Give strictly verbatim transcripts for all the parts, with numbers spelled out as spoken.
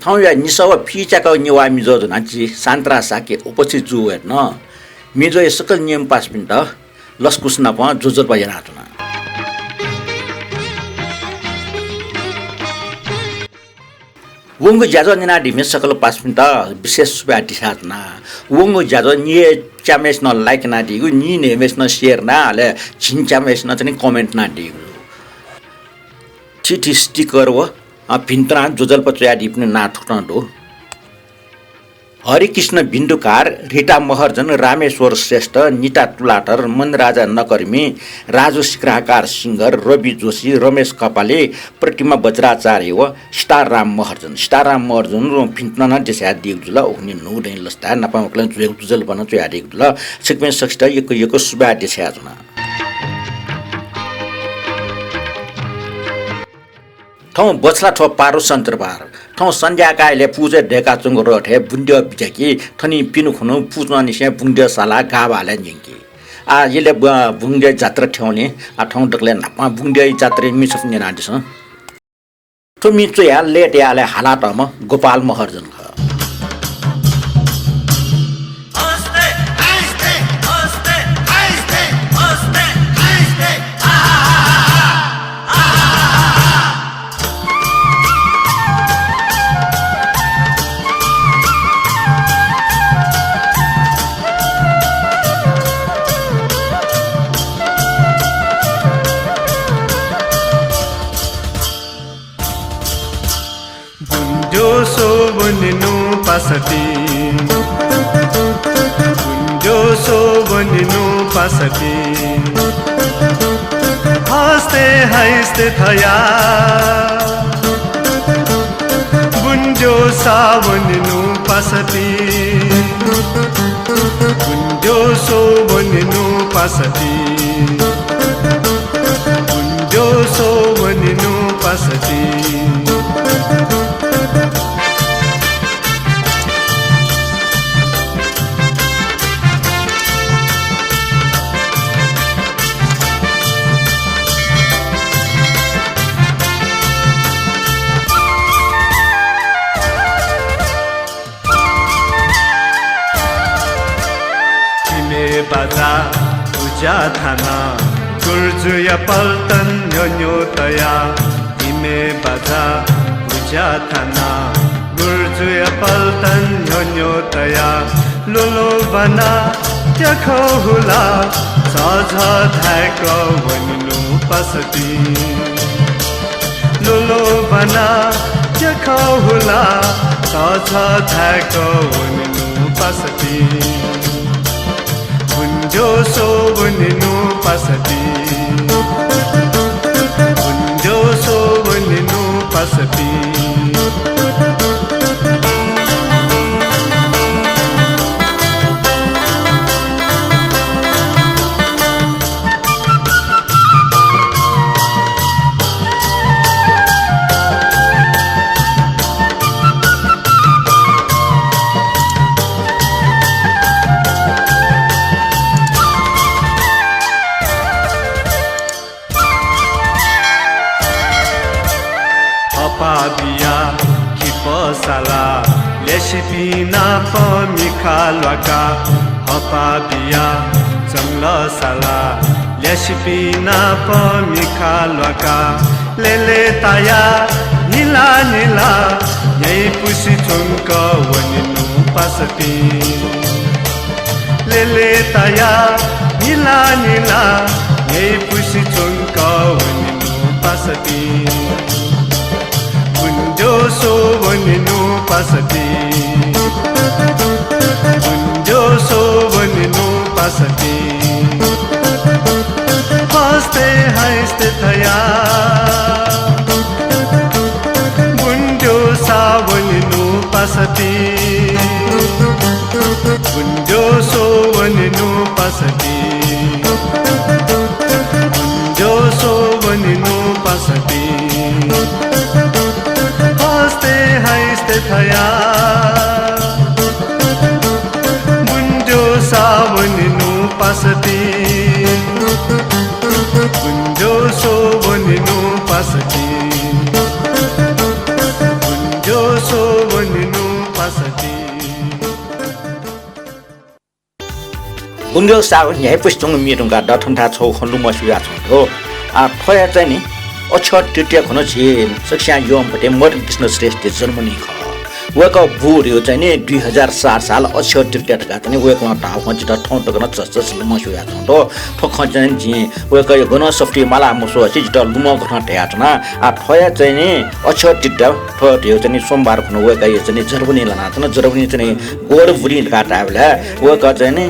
थौंया निसः व फि च्याकागु नेवाः मिजो ज्वनाः झी शान्तराज शाक्य उपस्थित जूगु हे नं मिजोया सकल नियम पासापिन्त लसकुस नाप ज्वजलपा यानाच्वना। वंगु ज्याझ्वः न्यनादीपिं सकल पासापिन्त विशेष सुभाय् देछानाच्वना। वंगु ज्याझ्वः निगः च्याम्हय्‌सिनं like यानादीगु, निगः न्हय्‌म्हय्‌सिनं share याना, अले झिंच्याम्हय्‌सिनं चाहिँ comment यानादीगु। थीथी sticker व, अ, भिन्तुना ज्वजलपा च्वयादीपिनि नां थुकथं दु। हरिकृष्ण बिन्दुकार, रिता महर्जन, रामेश्वर श्रेष्ठ, निता तुलाधर, मनराजा नकर्मी, राजु सिक्राकार सिंगर, रवि जोशी, रमेश कपाली, प्रतिमा बज्राचार्य व सीताराम महर्जन। सीताराम महर्जन भिन्तुना नं देछायादीगु जुल, उखुन्हु न्हूदँया लसताय् नापं वकलं ज्वजलपा नं च्वयादीगु जुल। छिकपिं सकसित यक्व यक्व सुभाय् देछायाच्वना। थौं बछला थ्व पारु सञ्चरबार। थौं सन्ध्याकाः इलय् पुचय् दय्‌काच्वंगु रथय् बुँद्यः बिज्याकी। थनिं पिने खुन्हु पुचंनिसें बुँद्यः सालाः गाभालय् न्यंकी। आः इलय् ब-, बुँद्यः जात्रा थ्यंवनी। आः थौं दकलय् न्हापां बुँद्यःया जात्राया म्ये छपु न्यनादिसँ। थ्व म्ये च्वयाः लय्‌तयाः हालातःम्ह गोपाल महर्जन खः। बुँद्यः स्वः वनेनु पासापिं, बुँद्यः स्वः वनेनु पासापिं, हस्ते हाइस्ते थया बुँद्यः साः वनेनु पासापिं, बुँद्यः स्वः वनेनु पासापिं, बुँद्यः स्वः वनेनु पासापिं। तिमे बाजा पुजा थाना गुर्जुया पल्टन न्ह्यःन्ह्यः तया। तिमे बाजा पुजा थाना गुर्जुया पल्टन न्ह्यःन्ह्यः तया। लोलोबाना त्याखः हुला झःझः धाय्‌क वनेनु पासापिं। लोलोबाना त्याखः हुला झःझः धाय्‌क वनेनु पासापिं। बुँद्यः स्वः वनेनु पासापिं, बुँद्यः स्वः वनेनु पासापिं। हपाः बिया खिपः साला ल्यासेपिं नाप मिखा ल्वाका। हपाः बिया चंगलः साला ल्यासेपिं नाप मिखा ल्वाका। लेले ताया निला निला न्ह्यइपुसे च्वंक वनेनु पासापिं। लेले ताया निला निला न्ह्यइपुसे च्वंक वनेनु पासापिं। बुँद्यः स्वः वनेनु पासापिं, बुँद्यः स्वः वनेनु पासापिं। हस्ते हाइस्ते थया बुँद्यः साः वनेनु पासापिं, बुँद्यः स्वः वनेनु पासापिं, बुँद्यः स्वः वनेनु पासापिं। हस्ते हाइस्ते थया बुँद्यः साः वनेनु पासापिं, बुँद्यः स्वः वनेनु पासापिं, बुँद्यः स्वः गुंगल साल न्ह्याइपुसे च्वंगु म्ये धुंकाः दथुन्थाय् छगू खँ लुमंसे वयाच्वंगु दु। आ, थ्व हे चाहिँ नि अक्षय तृतीया खन झी सकसियां यःम्ह भति मदन कृष्ण श्रेष्ठ जन्मदिन खः। वय्कः बूगु चाहिँ नि दुई हजार सात साल अक्षय तृतीया धकाः चाहिँ नि वय्कलं धाःगु खँ जितः थौं तक नं झसझस लुमंसे वयाच्वंगु दु। थ्व खँ चाहिँ नि जिं वय्कःया गनं सफुतिइ माला मस्वःसे जितः लुमंगु खँ धयाच्वना। आ, थ्व हे चाहिँ नि अक्षय तृतीया थ्व धयागु चाहिँ नि सोमबार खन वय्कःया चाहिँ नि जन्मदिन लानाच्वन। जन्मदिन चाहिँ नि गोड बुदिं धकाः धायेबलय् वय्कः चाहिँ नि,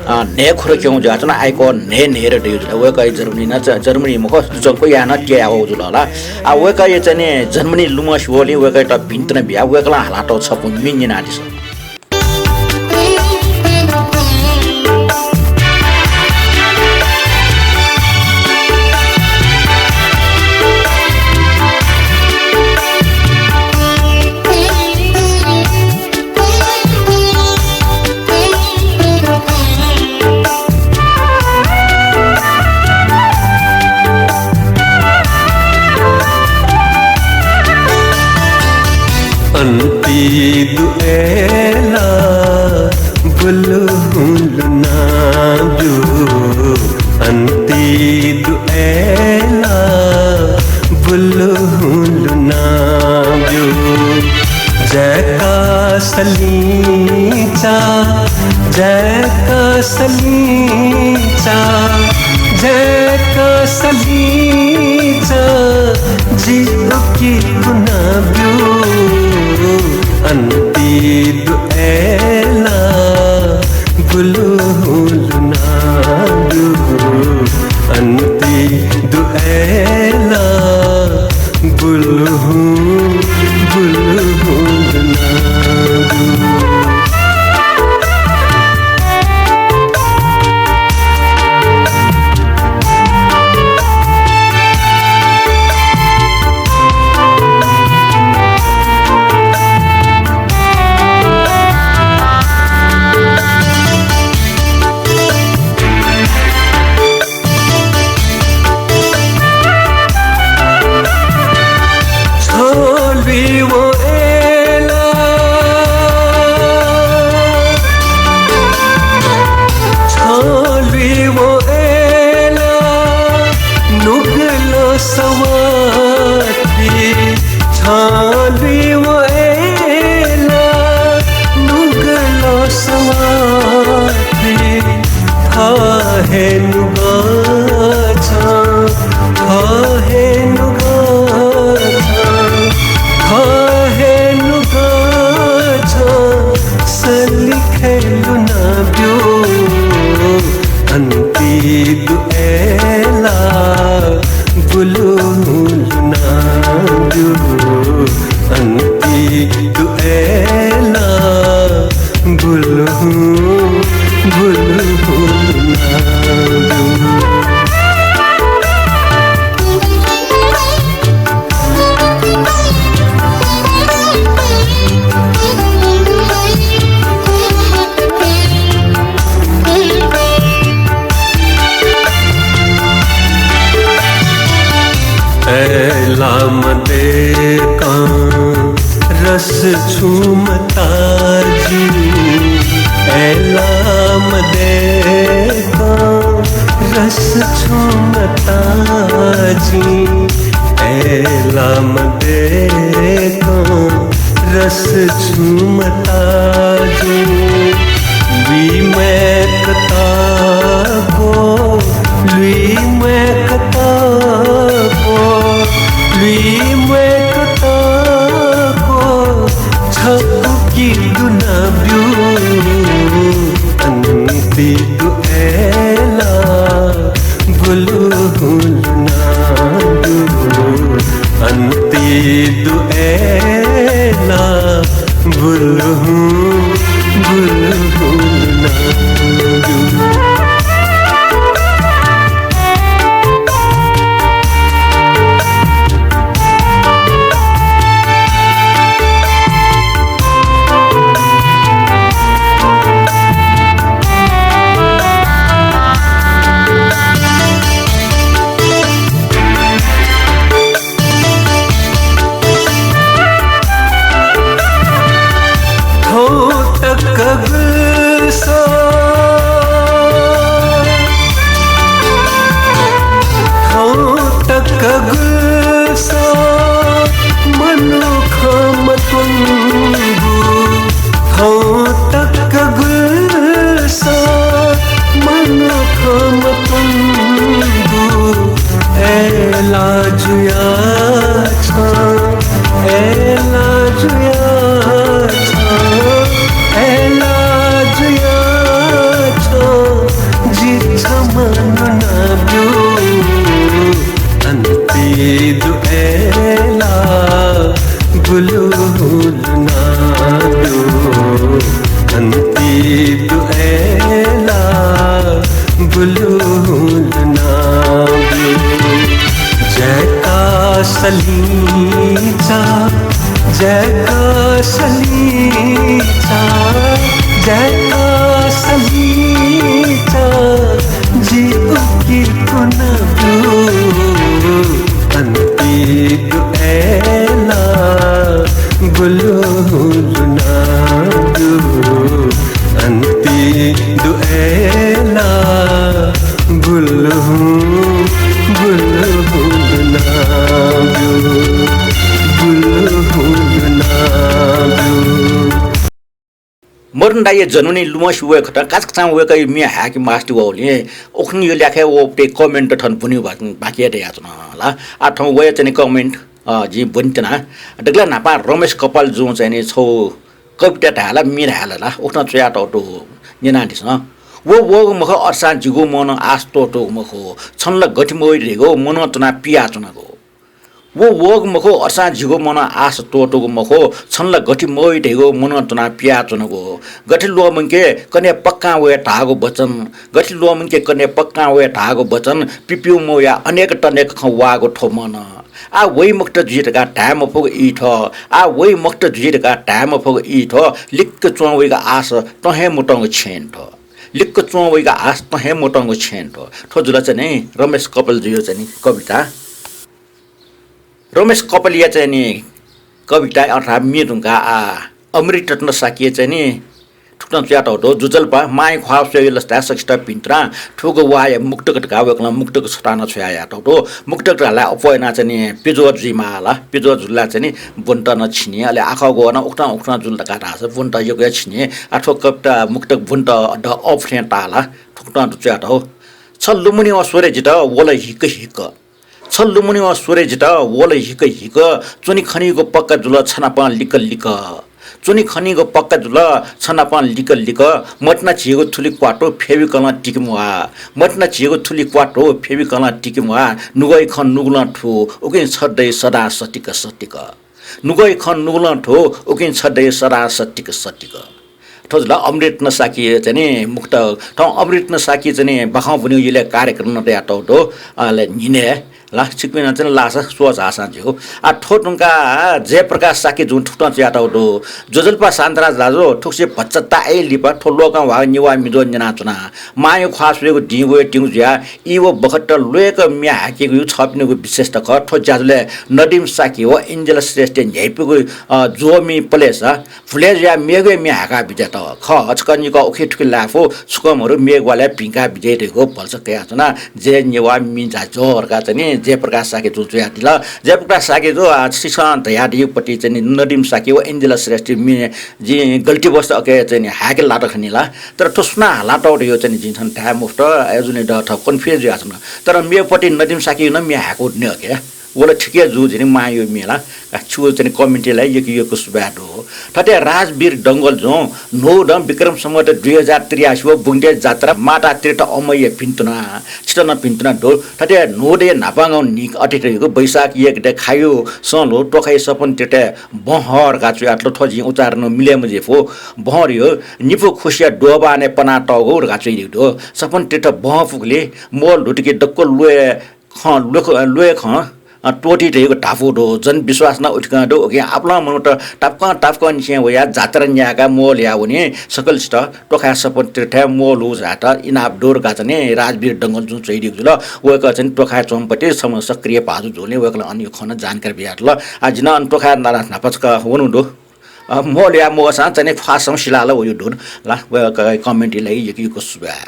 अ, न्हय् खुर क्यं जुयाच्वन, आइको न्हय् न्हय् र दयु जुल। वय्कःया जन्मदिन च-, जन्मदिन मखु, जुचंको याना त्ययावः जुल ला। आ, वय्कःया चाहिँ नि जन्मदिन लुमंसे वःगुलिं वय्कःयात भिंतुना बियाः वय्कलं हालातःगु छपु म्ये न्यनादिसँ। अन्ति दु अय्‌ला बुलुहुँ लुना ब्यु, अन्ति दु अय्‌ला बुलुहुँ लुना ब्यु। जय्‌का सलिंचा, जय्‌का सलिंचा, जय्‌का सलिंचा, जि उकी कुना ब्यु। अन्ति दु अय्‌ला बुलुहुँ लुना ब्यु, अन्ति दु अय्‌ला बुलुहुँ, बुलुहुँ लुना ब्यु। छलुइ वं अय्‌ला, छलुइ वं अय्‌ला, नुगलं सवाः ति। छलुइ वं अय्‌ला, नुगलं सवाः ति। थः हे नुगः छं, थः हे नुगः छं, थः हे नुगः छं सलिखय् लुना ब्यु। अन्ति दु अय्‌ला बुलुहुँ लुना ब्यु, अन्ति दु अय्‌ला बुलुहुँ, बुलुहुँ लुना ब्यु। अय्‌ला मदय्‌कं रस छुं मताः जिं, अय्‌ला मदय्‌कं रस छुं मताः जिं, अय्‌ला मदय्‌कं रस छुं मताः जिं। लुइम्वाय्‌क तःग्वः, लुइम्वाय्‌क तःग्वः, लुइम्वाय्‌क तःग्वः छपु कि दुना ब्यु। अन्ति दु अय्‌ला बुलुहुँ लुना ब्यु, अन्ति दु अय्‌ला बुलुहुँ, बुलुहुँ लुना ब्यु। थौं तक लुनाब्यु, अन्ति दु अय्‌ला बुलुहुँ लुनाब्यु। जय्‌का सलिंचा, जय्‌का सलिंचा, जय्‌का सलिंचा, जि उकी पुनाब्यु, अन्ति दु अय्‌ला बुलुहुँ लुनाब्यु, अन्ति दु अय्‌ला बुलुहुँ, बुलुहुँ लुनाब्यु, बुलुहुँ लुनाब्यु। मरुन दाइया जन्मदिन लुमंसे वय्‌कलं काचाक्क वय्‌कःया म्ये हाय्‌के मास्ति वःगुलिं उखुन्हु यो ल्याखय् वःपट्टि comment थन ब्वनेगु बा-, बाकी हे दयाच्वना ला। आः थौं वया च्वने comment, अ, जिं ब्वनेत्यना। दकलय् न्हापां रमेश कपाल जुं चाहिँ नि छगू कविता धाये ला म्ये धाये ला, उखुन्हु च्वयातःगु दु, न्यनादिसँ। व वःगु मखु अथेसां जिगु मनं आश त्वःतूगु मखु। छन्त ला गथे मवइ धइगु मनं तुनाः पियाच्वनागु। व वःगु मखु अथेसां जिगु मनं आश त्वःतूगु मखु। छन्त ला गथे मवइ धइगु मनं तुनाः पियाच्वनागु। गथे ल्वःमंके कन्हय् पक्कां वये धाःगु वचन, गथे ल्वःमंके कन्हय् पक्कां वये धाःगु वचन, पिप्यूम्ह वयाः अनेक तनेक खँ वाःगु थ्व मनं। आः वइ मखुत जुइ धकाः धाये मफुगु ई थ्व। आः वइ मखुत जुइ धकाः धाये मफुगु ई थ्व। लिक्क च्वं वइगु आश तं हे मुतंगु छेँ थ्व। लिक्क च्वं वइगु आश तं हे मुतंगु छेँ थ्व। थ्व जुल चाहिँ नि रमेश कपाल जुया चाहिँ नि कविता। रमेश कपालया चाहिँ नि कविता अर्थात् म्ये धुंकाः आः अमृत रत्न शाक्यया चाहिँ नि थुकथं च्वयातःगु दु। ज्वजलपा, मांया ख्वाः स्वयेगु लसताय् सकसित भिन्तुना। थुगु वाःया मुक्तक धकाः वय्‌कलं मुक्तक छता नं छ्वया याःतःगु दु। मुक्तक धाःसा अप्वः यानाः चाहिँ नि प्यज्वः जुइमाः ला, प्यज्वः जुल ला चाहिँ नि ब्वनेत नं छिने, अले आखः ग्वः नं उकथं उकथं जुल धकाः धाःसा ब्वनेत यक्व हे छिने। आः थ्व कविता मुक्तक ब्वनेत द अःपु थें ताः ला, थुकथं च्वयातःगु। छ लुमनेवं स्वरे जितः वल हिक हिक। छ लुमनेवं स्वरे जितः वल हिक हिक। च्वने खनीगु पक्का जुल छ नाप लिक लिक। च्वने खनीगु पक्का जुल छ नाप लिक लिक। मतिना झीगु थुलि क्वातु फेविकलं तिके म्वाः। मतिना झीगु थुलि क्वातु फेविकलं तिके म्वाः। नुगःया खँ नुगलं थु, उकिं छ दइ सदां सतिक सतिक। नुगःया खँ नुगलं थु, उकिं छ दइ सदां सतिक सतिक। थ्व जुल अमृत रत्न शाक्यया चाहिँ नि मुक्तक। थौं अमृत रत्न शाक्य चाहिँ नि बाखं ब्वनेगु इलय् कार्यक्रम नं तयातःगु दु, अले न्हिनय् ला, छिकपिं नं चाहिँ नि लाःसा स्वः झाःसां ज्यू। आः थ्व धुंकाः जयप्रकाश शाक्य जुं थुकथं च्वयातःगु दु। ज्वजलपा शान्तराज दाजु, थुगुसी भचा ताःया लिपा थ्व लोकंह्वाःगु नेवाः म्ये ज्वः न्यनाच्वना। मांया ख्वाः स्वयेगु दिं वयेत्यंगु जुयाः ई व बखत ल्वय्क म्ये हाय्केगु छपिनिगु विशेषता खः। थ्व ज्याझ्वलय् नदिम शाक्य व एन्जेला श्रेष्ठया न्ह्याइपुगु, अ, ज्वःमि पलेसा भुलय् जुयाः मेगु हे म्ये हाय्का बिज्यात। खः, छकः निकः उखे थुखे लायेफु, छुकं मरु मेगु ग्वालय् भिंका बिज्याइ धइगु भलसा कयाच्वना। जय नेवाः म्ये ज्याझ्वः धकाः चाहिँ नि जयप्रकाश शाक्य जुं च्वयादिल। जयप्रकाश शाक्य जु, आ, छिसं धयादीगु पति चाहिँ नि नदिम शाक्य व एन्जेला श्रेष्ठ म्ये जिं गल्तीवश अके चाहिँ नि हाय्के लात खनी ला। तर थ्व सुनां हालातःगु धइगु चाहिँ नि जिं थन धाये मफुत, अय्जूगुलिं द थः confuse जुयाच्वना। तर मेगु पति नदिम शाक्यं नं म्ये हाय्कूगु दनि अके। व ला ठीक हे जू, जिं नि मांया म्ये ला। आ, छिगु चाहिँ नि comment-य् ला यक्व यक्व सुभाय् दु। थथे राजवीर डंगोल जुं न्हूदँ विक्रम सम्वत दुई हजार त्रियासी व बुंगद्यः जात्रा माता तीर्थ अम्मय्या भिन्तुना, छित नं भिन्तुना दु। थथे न्हूदँया न्हापांगु न्हिक अथे धइगु वैशाख एक गते खायु संलु तोखाय् सपन तीर्थय् बहर धकाः च्वयातल। थ्व जिं उच्चारण मिले मजुइफु। बहर धइगु निपु खुसिया द्वहंबानय् पनातःगु धकाः च्वयादीगु दु। सपन तीर्थ बहं पुगुलिं मोल ल्हुतुके दक्व ल्वय् खँ, ल्वय् ख-, ल्वय् खँ, अ, त्वःती धइगु धापू दु। जनविश्वास नं उथिकं दु। उकिं आपालं मनूत तापाकं तापाकंनिसें वयाः जात्रा न्यायेकाः मोल ल्ह्वया वनी। सकलसित तोखाय् सपन तीर्थय् मोल ल्ह्वय् झायेत इनाप दु धकाः चाहिँ नि राजवीर डंगोल जुं च्वयादीगु जुल। वय्कः चाहिँ नि तोखाय् च्वंपति छम्ह सक्रिय भाजु जूगुलिं वय्कलं अन यो खँ नं जानकारी बियातल। आ, जिं नं अन तोखाय् नाला न्हापा छकः वनु दु। अ, मोल ल्ह्वया मोःसां चाहिँ नि ख्वाःसं सिलाः ला वयागु दु ला। वय्कःया comment-य् ला यक्व यक्व सुभाय्।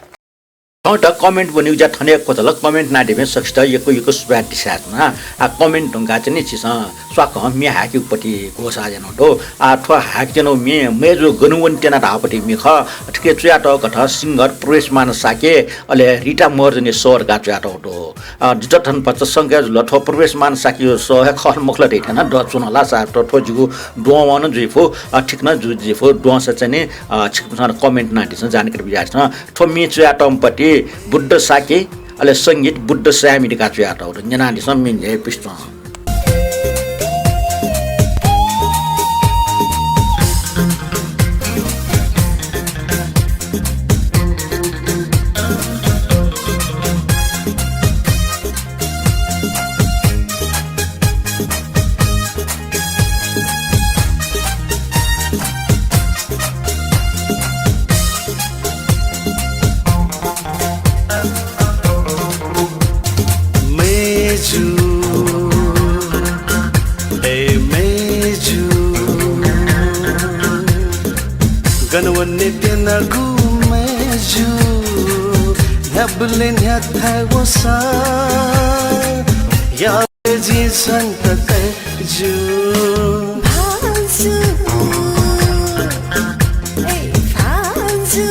थौं त comment ब्वनेगु ज्या थन हे क्वचाल। Comment यानादीपिं सकसित यक्व यक्व सुभाय् देछानाच्वना। आ, comment धुंकाः चाहिँ नि छिसं स्वाकं म्ये हाय्केगु पति ग्वसाः यानागु दु। आ, थ्व हाय्केत्यनागु म्ये मय्जु गन वनेत्यना धाःगु पति म्ये खः। थुकी च्वयातःगु कथं singer प्रवेशमान शाक्य, अले रिता महर्जनया सः धकाः च्वयातःगु दु। आ, जितः थन भचा शंका जुल, थ्व प्रवेशमान शाक्यया सः हे खः ला मखु ला धइथें नं द च्वन ला। सायद थ्व जिगु द्वहं नं जुइफु, आ, ठीक नं जुइफु। द्वहंसा चाहिँ नि, आ, छिकपिन्सं comment यानादिसँ, जानकारी बियादिसँ। थ्व म्ये च्वयातःम्ह पति बुद्ध शाक्य, अले संगीत बुद्ध सायमि धकाः च्वयातःगु दु। न्यनादिसँ म्ये न्ह्याइपुसे च्वँ। गन वने त्यनागु मय्जु, न्ह्याबलें न्ह्याथाय् वःसा, यावे जिं छन्त तय्जु। भाजु, ए भाजु,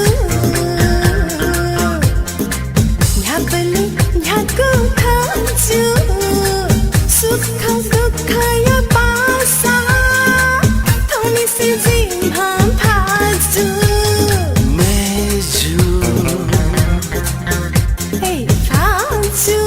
न्ह्याबलें न्ह्यागु भाजु, सुख दुःखया पासा, थौंनिसें जिम्ह भाजु। मय्जु। ए भाजु।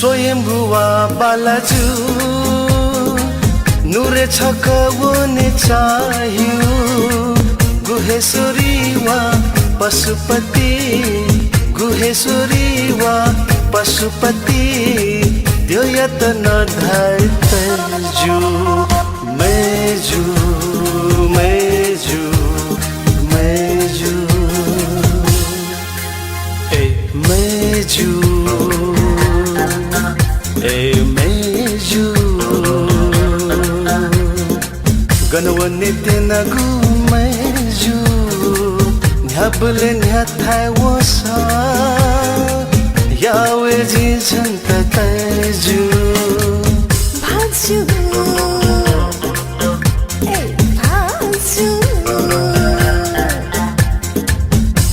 स्वयम्भुवा बालाजु, नुरे छकः वने चाह्यू। गुह्येश्वरी वा पशुपति, गुह्येश्वरी वा पशुपति, द्यःयात नं धाये तय्जु। मय्जु, मय्जु, मय्जु। ए मय्जु, ए मय्जु। गन वने त्यनागु मय्जु, न्ह्याबलें न्ह्याथाय् वःसा, यावे जिं छन्त तय्जु। भाजु, ए भाजु,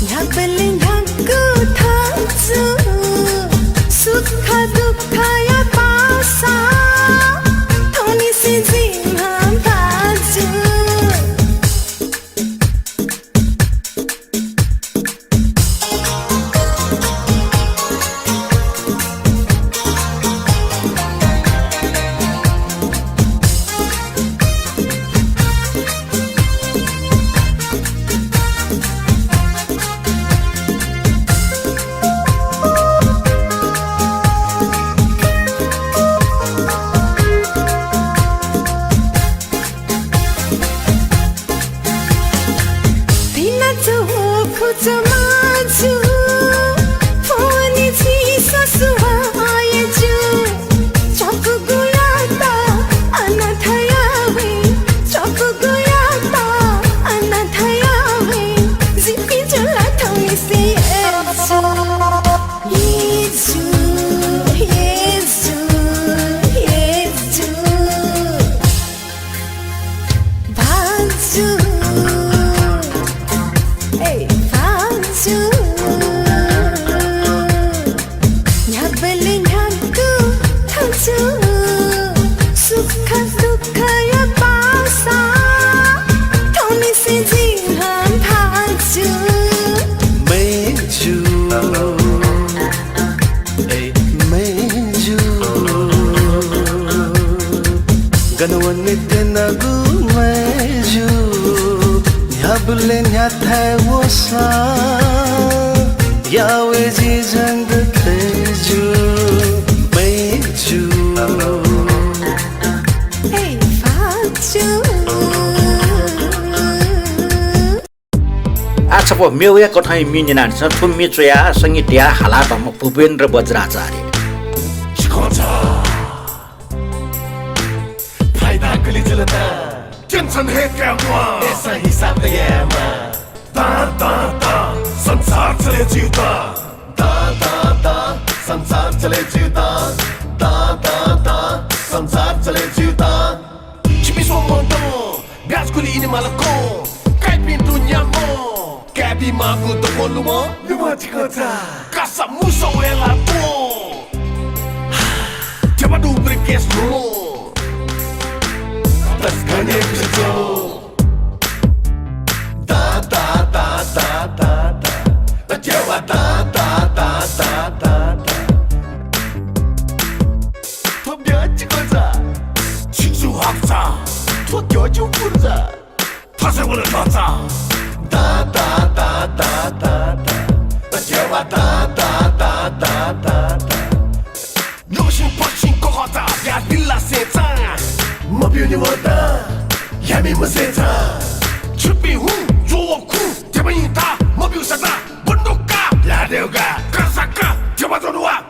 न्ह्याबलें न्ह्यागु भाजु, सुख दुःखया पासा, थौंनिसें जिम्ह भाजु। भाजु, ए भाजु, न्ह्याबलें न्ह्यागु भाजु, सुख दुःखया पासा, थौंनिसें जिम्ह भाजु। मय्जु, ए मय्जु, गन वने त्यनागु मय्जु, न्ह्याबलें न्ह्याथाय् वःसा, यावे जिं छन्त तय्जु। मय्जु। ए भाजु। आः छपु मेगु कथंया म्ये न्यनादिसँ। थ्व म्ये च्वयाः संगीत तयाः हालातःम्ह भूपेन्द्र वज्राचार्य। फाइदा कलि जुल ता, tension हे कायेमा, पैसा हिसाब यायेमा। ता, ता, ता, संसार चले ज्यू ता। ता, ता, ता, संसार चले ज्यू ता। ता, ता, ता, संसार चले ज्यू ता। छिमि स्वम्ह दँ, ब्याज गुलि इने माल कं, काइपिं दुनियाम्ह, काय् बी माःगु दक्व लुमं, लुमं चिकचा, कासा मुसः वये ला त्वँ। ध्यबा दु briefcase न्हुलुं, दस घने खुसि च्वं। दा, दा, दा, दा, दा, दा। ध्यबा दा, दा, दा, दा, दा, दा। थ्व ब्याज चिकचा, छिकु छु हक्चा, थ्व द्यः छु पुर्जा। थथे वल ध्वचा, ता, ता, ता, ता, ता, ता। ध्यबा ता, ता, ता, ता, ता, ता। नसिं पसिं ककचा या दिल्ला सेचा। मब्यूनि वता, यामि मसेचा। छुपि हुँ, जो खु, ध्यबा ता, मब्यू सता, बन्दुका, लादेउगा, कसका, ध्यबा जनुवा।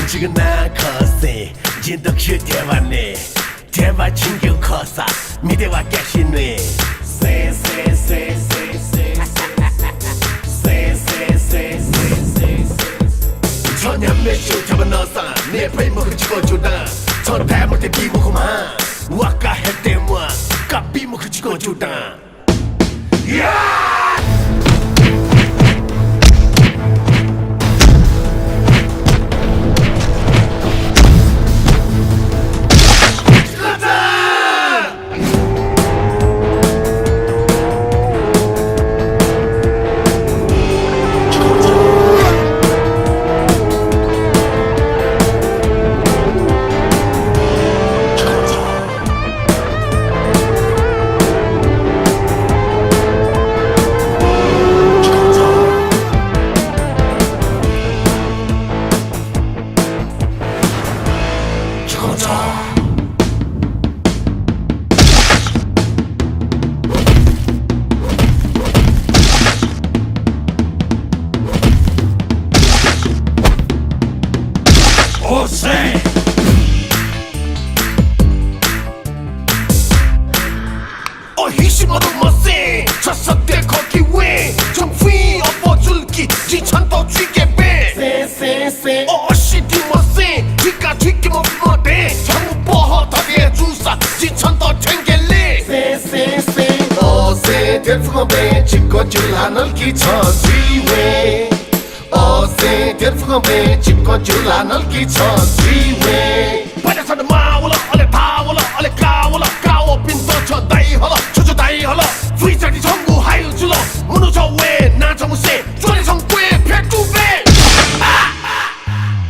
जिगु नां खः सें, जिं दक्व ध्यबा नये। ध्यबा छिंकेगु खःसा, म्हितेवा क्यासि न्वये। छ न्ह्याम्हस्यू ध्यबा नःसां, नये फइ मखु जिगु जूदां। छ धाये मते बी मखु म्हा, वाका हे तये म्वाः, का बी मखु जिगु जूदां। अ, हिसि मदु मसें, छ सत्य खः कि वें? छं फुइँ अप्वः जुल कि जिं छन्त छुइके बें? सें, सें, सें। अ, असिति मसें, थुइका थुइके मफु मते। छंगु पह थथे जूसा, जिं छन्त थ्यंके ले। सें, सें, सें। अ, सें, ध्यबा फुक्कं बें, चिक्क जुला नल कि छं जुइ वें। अ, सें, ध्यबा फुक्कं बें, चिक्क जुला नल कि छं जुइ वें। पजा छन्त माः वल, अले थाः वल, अले का वल, का वःपिन्त छं दाइ हल, छु छु दाइ हल, फुइँ चाति छंगु हाइ जुल, मनू छं वें, नां छंगु सें, च्वले छंगु क्वय्, फ्यतुबे।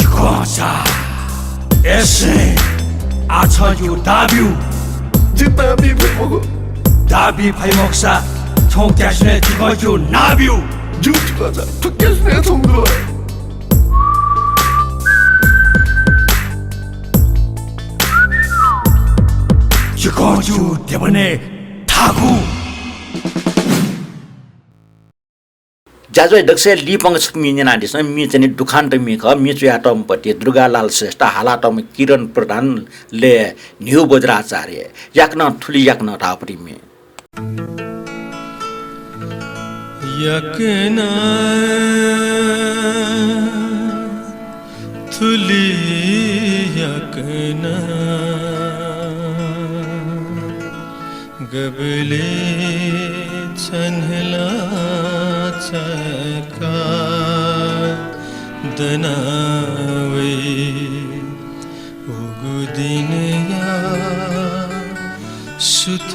खःसा, ए सें, आः छं जिगु दाः ब्यु। जि दाः बी फइ मखु। दाः बी फइ मखुसा, छंगु क्यासि नये, जिगु नां ब्यु। जि खःसा, थ्व क्यासि नये छंगु। चिकंजु देवने थाकु। ज्याझ्वः दकलय् लिपंक छकः म्ये न्यनादिसँ। म्ये चाहिँ नि दुखान्त म्ये खः। म्ये च्वयातःम्ह पति दुर्गालाल श्रेष्ठ, हालातःम्ह किरण प्रधान, लय न्ह्यू बज्राचार्य। याकनं थुलि याकनं धाःपति म्ये। याकनं थुलि याकनं गबलय् छन्हला छका दना वइ। उगु दिनया सुथ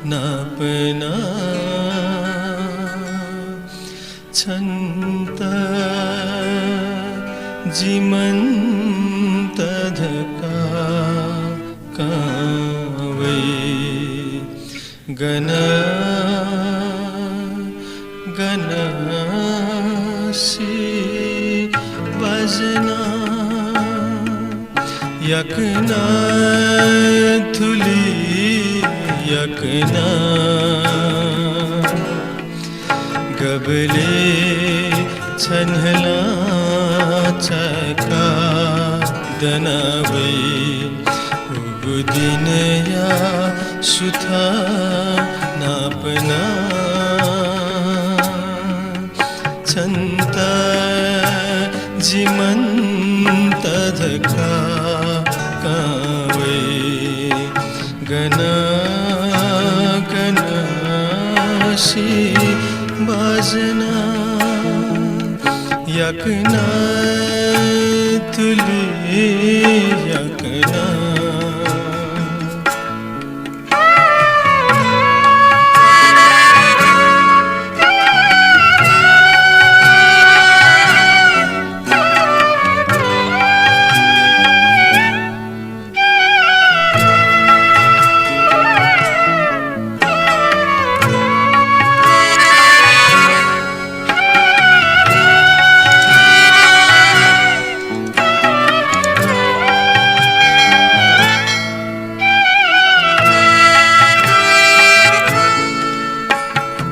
नापना छन्त जिमन्त धका कावै। गन गन सि बजना यकना थुलि यकना गबलय् छन्हला छका दना वइ। उगु दिनया सुथ नापना छन्त जिमन्त धका कावै। गन गन सी बाजना, याकना तुली याकना।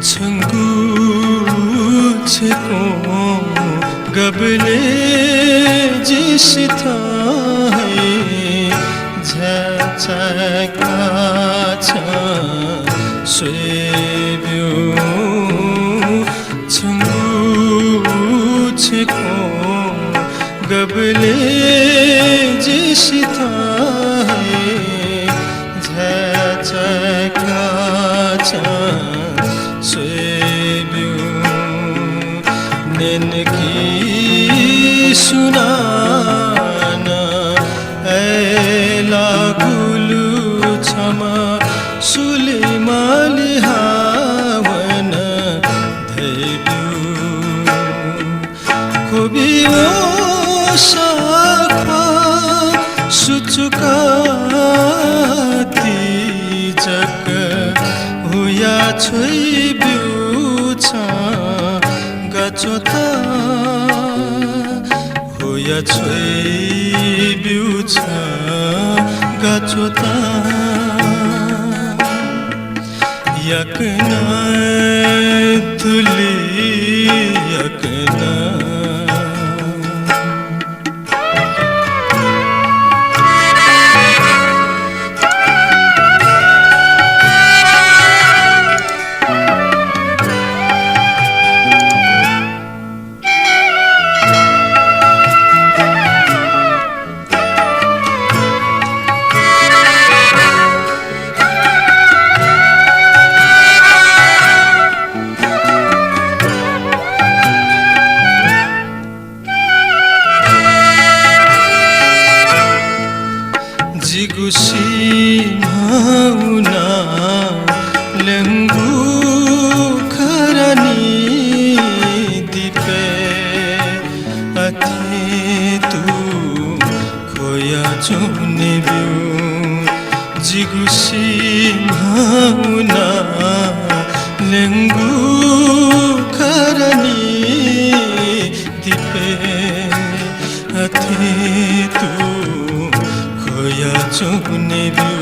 छंगु छेकों गबले जिसिथं है झचाका छं स्वयेब्यु। छंगु छेकों गबले जिसिथं है झचाका छं स्वयेब्यु। न्यंकी सुनानं अय्‌लाःगुलि छम्ह सुलिमालि हावं धयाब्यु। ख्वबि वसः ख्वाः सुचुकाः ति जक हुया छ्वयेब्यु छं गाच्वता, हुया छ्वयेब्यु छं गाच्वता। याकना तुली याकना। जिगु सिमाउना ल्यंगु खरानी दिपय् अथे तुं ख्वया च्वनेब्यु। जिगु सिमाउना ल्यंगु खरानी दिपय् अथे तुं ख्वया च्वनेब्यु।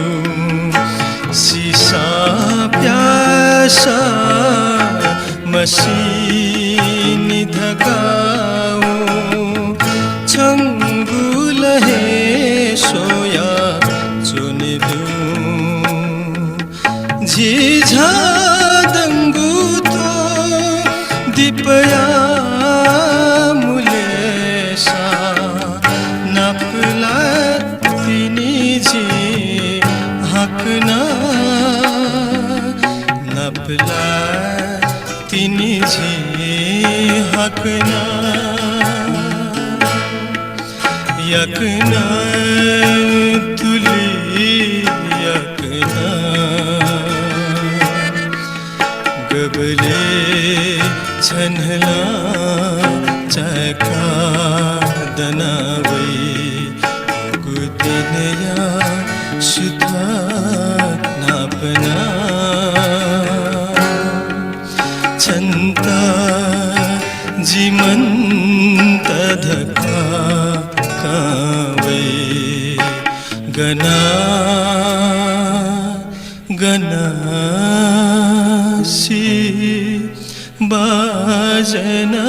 सिसा प्यासा मसिनि धकाः छंगु लँ हे स्वया च्वनेब्यु। झिझादंगु थ्व दिपया मुलेसा नापलाः तिनि झी हाकना, नापलाः तिनि झी हाकना। याकना तुली याकना। गबले छन्हला चाका दना वइ गुदिनया सुथा नापना। छन्त जिमन्त धकाः कावइ गना गना सी बाजना।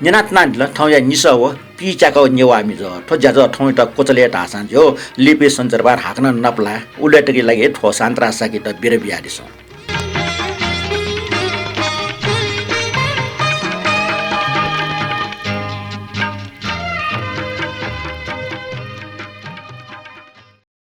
न्यनातनादिल थौंया निसः व पीच्याका व नेवाः मिजः। थ्व ज्याझ्वः थौंयात क्वचालय् धाःसां ज्यू, लिपा सञ्चरबार हाकनं नापलाये। उलि तक लागि थ्व सान्तरा शाक्ययात बिदा बियादिसँ।